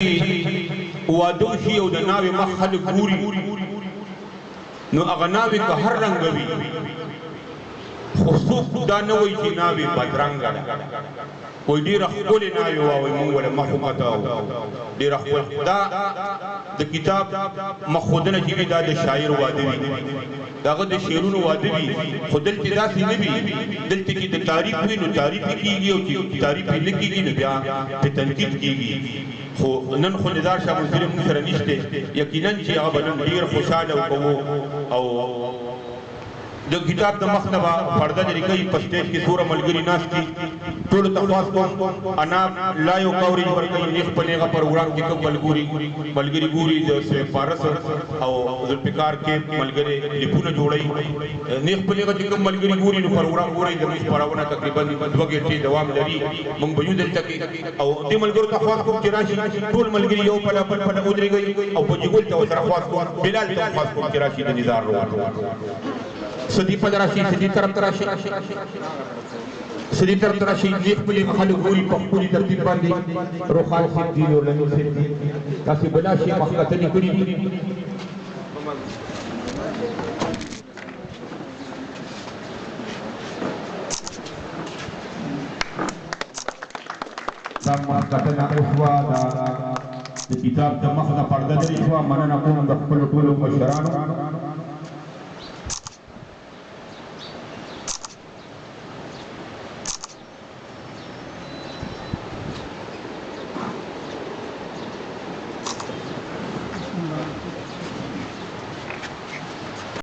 واده وشي او د ناوې مخ خلک ګوري، نو هغه ناوې که هر رنګه وي، خو څوک دا نه وایي چې ناوې بدرنګه ده. وایي ډېره ښکلې ناوې وه، وایي مونږ له مخ وکته ډېره ښکلې. دا د کتاب مخ ښودنه چې وي، دا د شاعر واده وي، د هغه د شعرونو واده وي. خو دلته داسې نه وي. دلته چې د تعریف وي نو تعریف یې کېږي، او چې تعریف یې نه کېږي نو بیا پرې تنقید کېږي. خو نن خو نظار شاه منصوري موږ سره نشته، یقینا چې هغه به نن ډېر خوشحاله کوو. او د کتاب د مخ نه به پرده لرې کوي. په سټیج کې څومره ملګري ناست دي، ټولو ته خواست کوم، انا لایو کوریج ورکوي. نیغ په نیغه پروګرام کې کوم ملګري ګوري، د پارس او ذوالفقار کې ملګري لیپونه جوړوي. نیغ په نیغه چې کوم ملګري ګوري نو پروګرام ګوري. زموږ خپرونه تقریبا 2 ګنټې دوام لري، موږ به یو دلته کې. او دې ملګرو ته خواست کوم چې راشي ټول ملګري، یو پله بل پله ودرېږئ. او په جګول ته ورسره خواست کوم، بلال ته خواست کوم چې راشي. د نظار ورور سدی په راشي، سدی طرف ته راشي، سدی طرف ته راشي. نیغ په نیغ خلک ګوري په ښکلي ترتیب باندې. روخان صاحب دي، نورلمین صاحب دي، تاسې بلا شي مخکتنې کړي دي. دا مخکتنه وشوه، دا د کتاب د مخ نه پرده لرې شوه. مننه کوم د خپلو ټولو مشرانو.